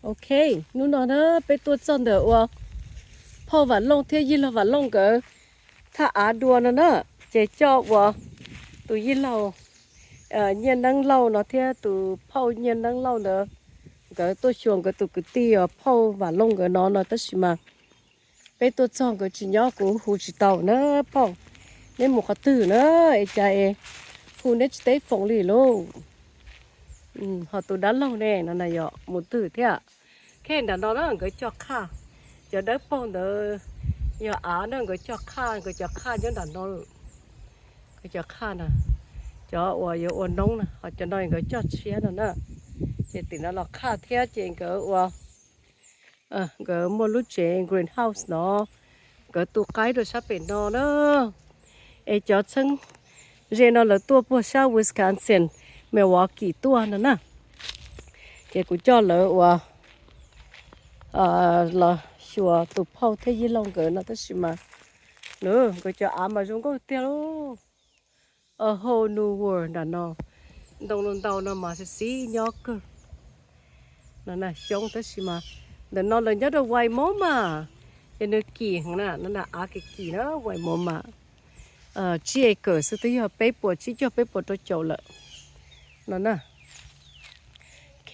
Ok, hnub no na peb tuaj txog ntawm uas phauj Vam Looj thiab yij laug Vam Looj nkawd thaj av dua no na, ces coj uas tus yij laug Nyiaj Neeb Lauj no thiab tus phauj Nyiaj Neeb Lauj ntawd, nkawd tuaj xyuas nkawd tus kwv tij uas phauj Vam Looj nkawd no no tab sis mas peb tuaj txog nkawd tsis nyob kuv hu tsis tau na. Phauj, neb mus qhov twg na? Es cas es hu neb tsis teb foos li lauj? Ho tus dab laug ne no na yog mus twg thiab? Khej nram no na nkawd cog qhaj, cov dawb paug ntawd yog av na, nkawd cog qhaj, nkawd cov qhaj nyob nram no. Nkawd cov qhaj na, cov uas yuav ua noob na, ho cov no nkawd cog tshiab no na. Ces tim no los qhaj thiab ces nkawd ua nkawd muaj lub tsev greenhouse no, nkawd tu qaib rau sab pem no na. Es cov txheeb ze no lawv tuaj puag sab Wisconsin, Milwaukee tuaj no na. Ces kuv coj lawv ua los xyuas tus phauj thiab yij laug nkawd no tab sis mas nkawd cov av mas zoo nkauj tiag lauj. A whole new world nram no, ntoo ntau no mas xis xis nyob kawg. No na xyoob tab sis mas ntawm no lawv nyob rau Waimoma, ces nws kim heev na, no na av kim kim na Waimoma. Tsib acre xwb twb yog peb puas tsib caug peb puas rau caum lawm no na. Ok,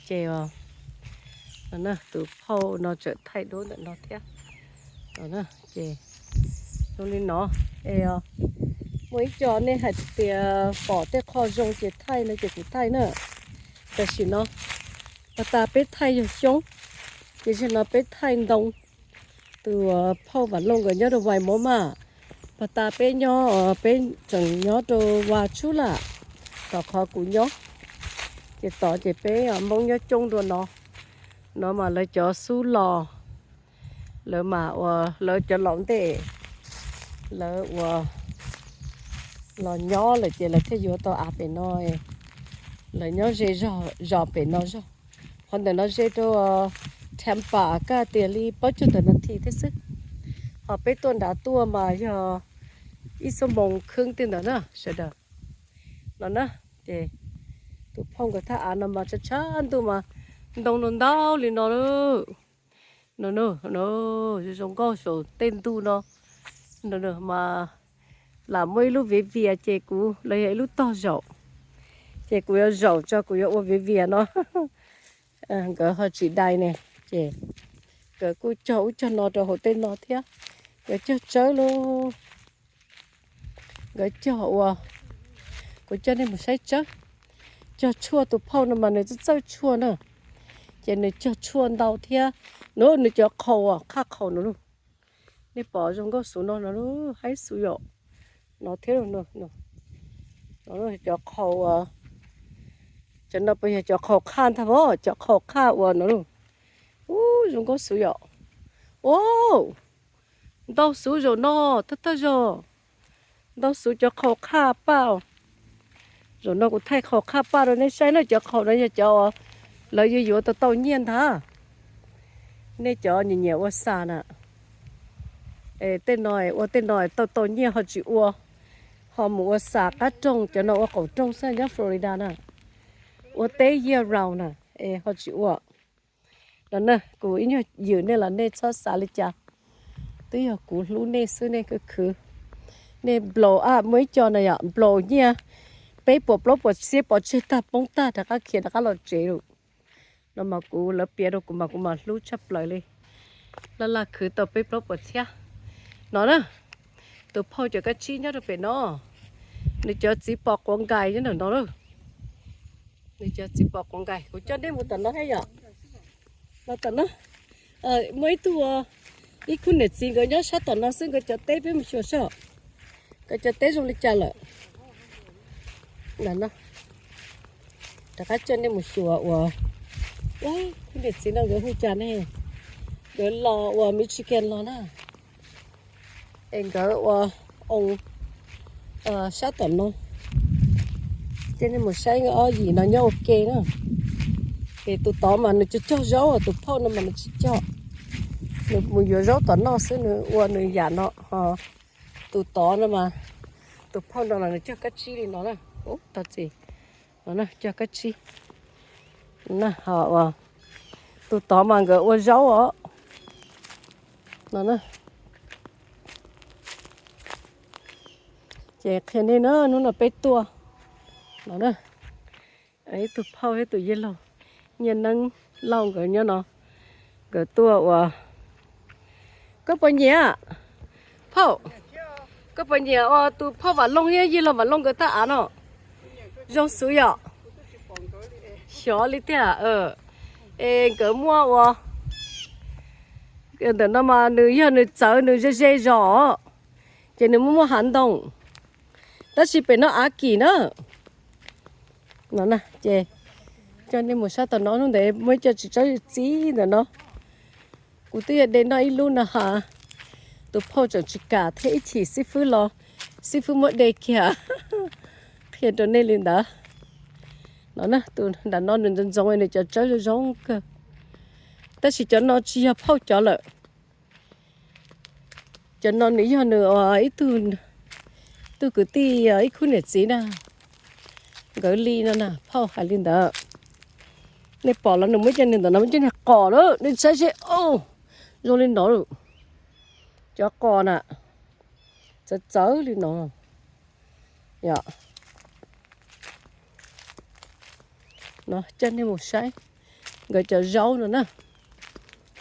ces tus phauj no tseem thaij duab ntawm no thiab. Ces zoo li no es muaj ib co nej hais tias pom tej qho zoo ces thaij no ces kuv thaij na. Tam sim no pas tas peb thaij yog xyoob, ces zaum no peb thaij ntoo. Tus phauj Vam Looj nkawd nyob rau Waimoma, pas tas peb nyob, peb tseem nyob rau Wa Tshub Lam, tom qhov kuv nyob. Ces tod ces peb Hmoob nyob coob dua no, no mas lawv cov xub los, lawv mas ua lawv cov laus ntej, lawv ua los nyob lawm ces lawv thiaj yuav tau av pem no. Lawv nyob ze zog zos pem no zog. Qhov ntawm no ze rau Tampa kaj tias li plaub caug tawm nas this thiab xwb. Ho peb tuaj nrad tuaj mas yog ib xuab moos khwb tej ntawd na sawv daws. No na, ces tus phauj nkawd thaj av no mas tshav tshav ntuj mas ntoo no ntau li no lawm. No, no, zoo nkauj saum tej ntuj no. No mas lam muaj ib lub viav vias ces kuv los yog ib lub tog zaum, ces kuv yuav zaum tso kuv yuav ua viav vias no. Nkawd ho tsis dai ne, ces nkawd kuj cog ub cog no rau hauv tej no thiab. Nkawd cog tsawb lauj. Nkawd cog ua, kuv coj nej mus saib tsawb. Cog tshuaj, tus phauj no mas nws txawj txawj tshuaj na, ces nws cog tshuaj ntau thiab. No nws cov qhaus, qhaj qhaus no lauj. Nej pom zoo nkauj xwb no, no haib xwb yom. No thiab, cov qhaus, cov no puas yog cov qhaus qhaj ntag, cov qhaus qhaj ua no lauj. Ub, zoo nkauj xwb yom. Ub, ntau xwb zaum no, thawj thawj zaug. Ntau xwb cov qhaus qhaj paj. Zaum no kuv thaij qhaus qhaj paj rau nej saib na, cov qhaus no yog cov lawv yuav yuav tau tau nyiaj ntag. Nej cov nyiam nyiam ua xas na, tej no ua tej no tau tau nyiaj ho tsis ua, ho mus ua xas qab rooj, cov no ua qaum rooj xwb nyob Florida na, ua teb year round na, es ho tsis ua. No na, kuv ib nyuag ywm nej los nej txhob xav li cas, twb yog kuv hlub nej xwb nej khwv khwv. Nej nploos, muaj ib co no yom, nploos nyiaj peb puas plaub puas xiab pov tseg tag poob tag rov qab khiav rov qab los tsev lawm. No mas kuv, lawv piav rau kuv mas kuv mas hlub tshaj plaws li. Laj laj khwv tau peb plaub puas txhiab. No na, tus phauj cov kab tsib nyob rau pem no, nws cov txiv pos quav nkais nyob ntawm no lawm. Nws cov txiv pos quav nkais, kuv coj nej mus tom no thiab yom. Los tom no, muaj ib tug, ib khub niam txiv nkawd nyob sab tom no xwb, nkawd cov teb peb mus xyuas seb nkawd cov teb zoo li cas lawm. Rov qab coj nej mus xyuas uas, ua, khub niam txiv no nkawd hu cas ne? Nkawd los uas Michigan los na, es nkawd ua oo sab tom no. Coj nej mus saib ob yim no nyob ua ke na. Es tus tod mas nws cog cog zaub, tus phauj no mas nws tsis cog, nws mus yuav zaub tom no xwb, nws ua nws yam no. Ho tus tod no mas, tus phauj no los nws cog kab tsib li no na. Ub, tog txiv, no cog kab tsib. Ho ua Tus tod mas nkawd ua zaub os. No na. Ces qhia nej na, hnub no peb tuaj no na. Ib tug phauj thiab tus yawg laug Nyiaj Neeb Lauj nkawd nyob no, nkawd tuaj ua. Koj puas nyiam? Phauj, koj puas nyiam ua tus phauj Vam Looj thiab yawg laug Vam Looj nkawd tab av no? Zoo xwb yom. Xyov li tiag. Es nkawd muaj ua, ntawm no mas nws yog nws txawv nws ze ze zos, ces nws muaj muaj hav ntoo, tab sis pem no av kim na. No na ces coj nej mus saib tom no, hnub ntawd muaj ib co txiv tsawb txib ntawm no. Kuv twb yog de noj ib lub no ha, tus phauj tseem tsis kam thiab ib chim xib fwb los, xib fwb muab de kiag. Qhia rau nej li ntawd. No na, tus nram no nws ntxoov ntxoov nws cov tsawb zoo zoo kawg, tab sis cov no tsis yog phauj cov lawm. Cov no nws yog nws ib tug, tug kwv tij ib khub niam txiv na, nkawd li no na, phauj hais li ntawd. Nej pom los nws muab cov niag ntawm no muab cov niag qos lawm, nej saib seb, zoo li no lawm. Cov qos na, txawv txawv li no. Yog no coj nej mus saib nkawd cov zaub no na,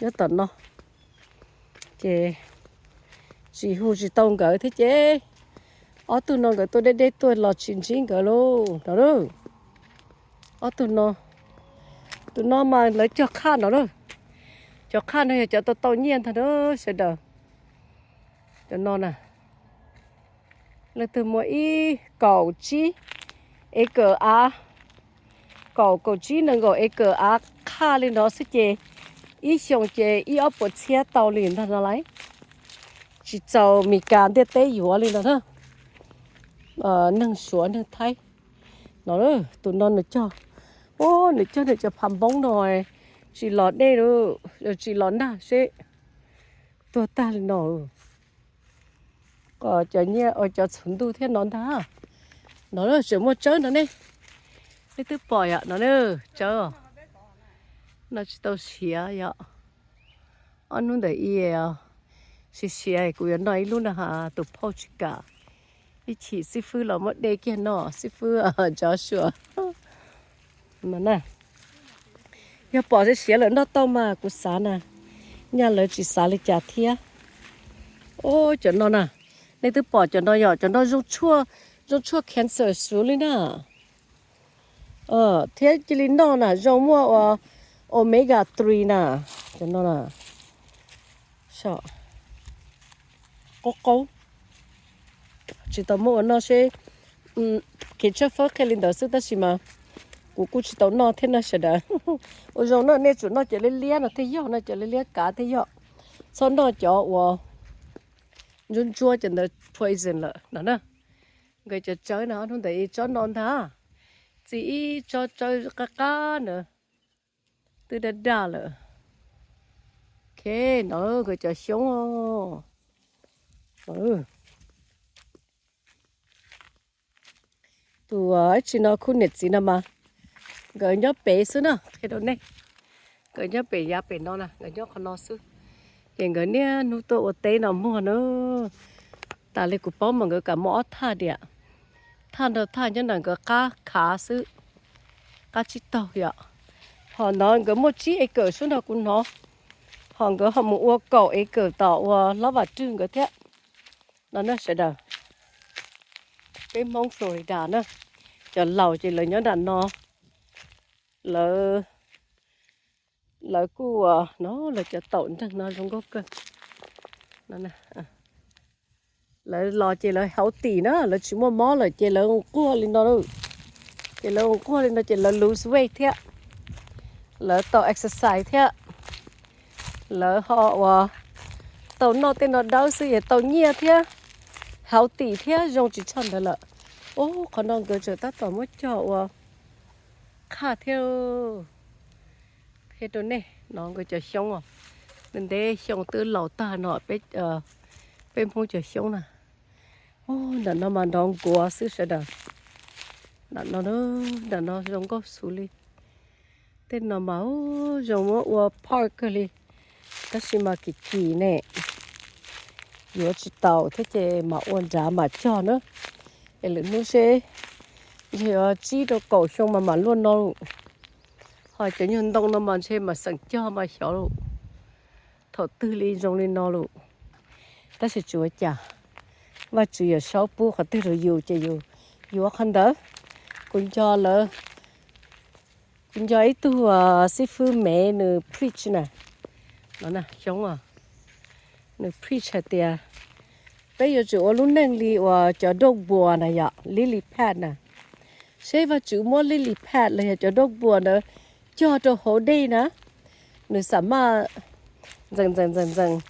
nyob tom no. Ces tsis hu tsis tau nkawd thiab ces ob tug no nkawd tuaj deb deb tuaj los tsis ntsib nkawd lauj no. Ob tug no, tus no mas lawv cog qhaj no lauj. Cov qhaj no yog cov tau tau nyiaj ntag na sawv daws. Cov no na, leej twg muaj ib kaum tsib acre av, kaum kaum tsib nees nkaum acre av qhaj li no xwb ces ib xyoos ces ib ob puas txhiab tau li ntag no lauj. Tsis txaus Mes Kas ntiaj teb yuav li no na. Neeg Suav neeg Thaib no, tus no nws cog, nws cog nws cov phav npoob no tsis los dej, tsis los nag seb tuag tag li no. Kom cov nyiaj ua cov txhuv ntuj thiab no ntag. No tseem muaj tsawb no ne, nej twb pom yom no, tsawb no tsis tau siav yom. Ob hnub ntawm i siav siav kuv yuav noj ib lub no ha, tus phauj tsis kam, ib chim xib fwb los muab de kiag no, xib fwb Joshua. Yog pom siav siav lawm noj tau mas kuv xav na, nyaj lawv tsis xav li cas thiab. Cov no na, nej twb pom cov no yom, cov no zoo tshuaj, zoo tshuaj cancer suv li na. Thiab cia li noj na zoo muaj ua omega three na, cov no na. Qub qub, tsis tau muab ua noj seb, kev tshawb fawb qhia li ntawd xwb tab sis mas kuv kuj tsis tau noj thiab na sawv daws. Ua zoo no nej tsum noj cov liab liab no thiaj yog, noj cov liab liab kav thiaj yog. Txhob noj cov uas ntsuab ntsuab, cov ntawd poison lawm no na. Nkawd cov tsawb no ob hnub ntawd ib tsob no ntag, txi ib tsob tsawb qab qab na, twb daj daj lawm. Ok, no nkawd cov xyoob. Tus ib tsi no khub niam txiv no mas nkawd nyob pem xwb na, qhia rau nej. Nkawd nyob pem yav pem no na, nkawd nyob qhov no xwb. Ces nkawd niaj hnub tuaj ua teb no muag na. Tas li kuv paub mas nkawd kam muaj ob thaj diam. Thaj nrog thaj nyob ntawm nkawd qab khav xwb, qab tsib taug yom. Ho ntawd nkawd muaj tsib acre sub nrog kuv hnov. Ho nkawd ho mus ua kaum acre tom ua Hlob Vam Rwg nkawd thiab. No na sawv daws, peb Hmoob Florida na, cov laus ces lawv nyob nram no, lawv, lawv kuj ua no, lawv cov taum nreeg no zoo nkauj kawg. Lawv los ces lawv hauv tim na, lawv tsis muaj mob lawm ces lawv quaj li no. Ces lawv quaj li no ces lawv lose weight thiab, lawv tau exercise thiab, lawv ho ua tau noj tej no dawb xwb es tau nyiaj thiab, hauv tim thiab zoo tsis tshaj ntawd lawm. Ub, qhov no nkawd tseem tab tom muab cog ua qhaj thiab. Qhia rau nej no nkawd cov xyoob os, ntev xyoo twb laus tag no, peb Hmoob cov xyoob na. Ub, nram no mas nrov nkuav xwb sawv daws. Nram no, nram no zoo nkauj xwb li. Tej no mas zoo muab ua park kawg li, tab sis mas kim kim ne, yuav tsis taus thiab ces mam ua nrad mam cog na. Es lwm hnub seb ntshe yuav tsib rau kaum xyoo mas mam luaj no lawm. Ho cov nyuag ntoo no mas ntshe mam xeem cog mas xyov lawm, thaum twg li zoo li no lawm. Tab sis tsis ua cas, Vajtswv yuav saub pub qhov twg rau yus ces yus yuav qhov ntawd. Kuv nco lawv, kuv nco ib tug xib fwb Mev nws preach na, no xyoob, nws preach hais tias peb yuav tsum ua lub neej li uas cov doog buas na yom, lily pad na. Seb Vajtswv muab lily pad los yog cov doog buas ntawd cog rau hauv dej na, nws xam maj ntxees ntxees ntxees ntxees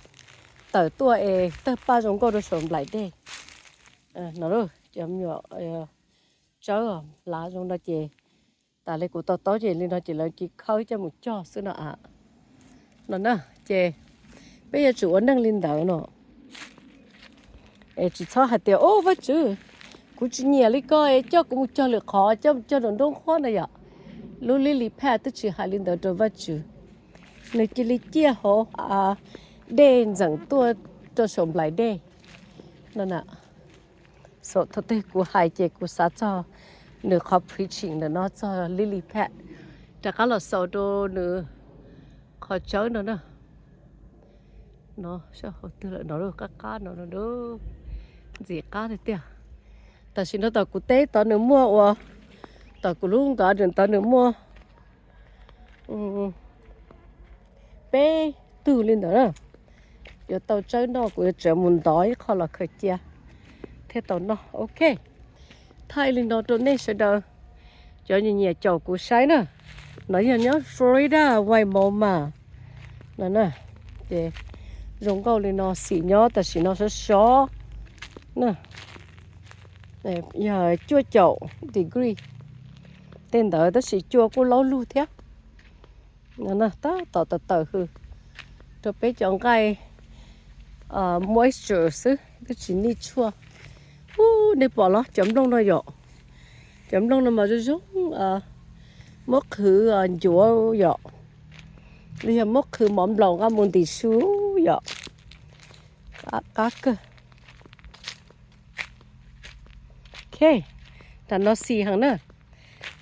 tawm tuaj es tawg paj zoo nkauj rau saum nplaim dej. No, cov me nyuam tsawb hlav zoo no ces tas li kuv to taub ces li no ces lawv cia li khawb coj mus cog xwb no a. No na, ces peb yuav tsum ua neej li ntawd no. Es tsis txhob hais tias, Au Vajtswv, kuv tsis nyiam li ko es coj kuv mus cog lwm qhov, coj mus cog nraum nruab nqhuab no yom. Lub lily pad twb tsis hais li ntawd rau Vajtswv, nws cia li ciaj hauv dej ntxeem tuaj rau saum nplaim dej no na. Thaum twg kuv hais ces kuv xav txog nws qhov preaching ntawm no txog lily pad, rov qab los xaus rau nws qhov tsawb no na. No, sab hauv twg lawm no, qab qab no, ntxim qab tiag tiag. Tam sim no tom kuv teb tod nws muaj ua, tom kuv lub garden tod nws muaj peb tug li ntawd na. Yuav tau tsawb noj kuv yuav tseem mus ntov ib qho los khaws cia thiaj tau noj. Ok, thaij li no rau nej sawv daws cov nyiam nyiam caum kuv saib na. No yog nyob Florida, Waimoma no na. Ces zoo nkauj li no, xim nyob tam sim no sov sov na, yog cuaj caum degree tej ntawd tab sis cua kuj laub lug thiab. Tab tom tawm tawm hws rau peb cov nqaij moisture xwb twb tsis nij tshuaj. Ub, nej pom los cov nplooj no yom, cov nplooj no mas zoo zoo muab qhwv ncuav yom, los yog muab qhwv mov nplaum nqa mus ntim su yom. Qab kawg. Ok, tam no xis heev na.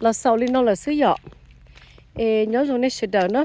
Los xaus li no lawm xwb yom. Es nyob zoo nej sawv daws na.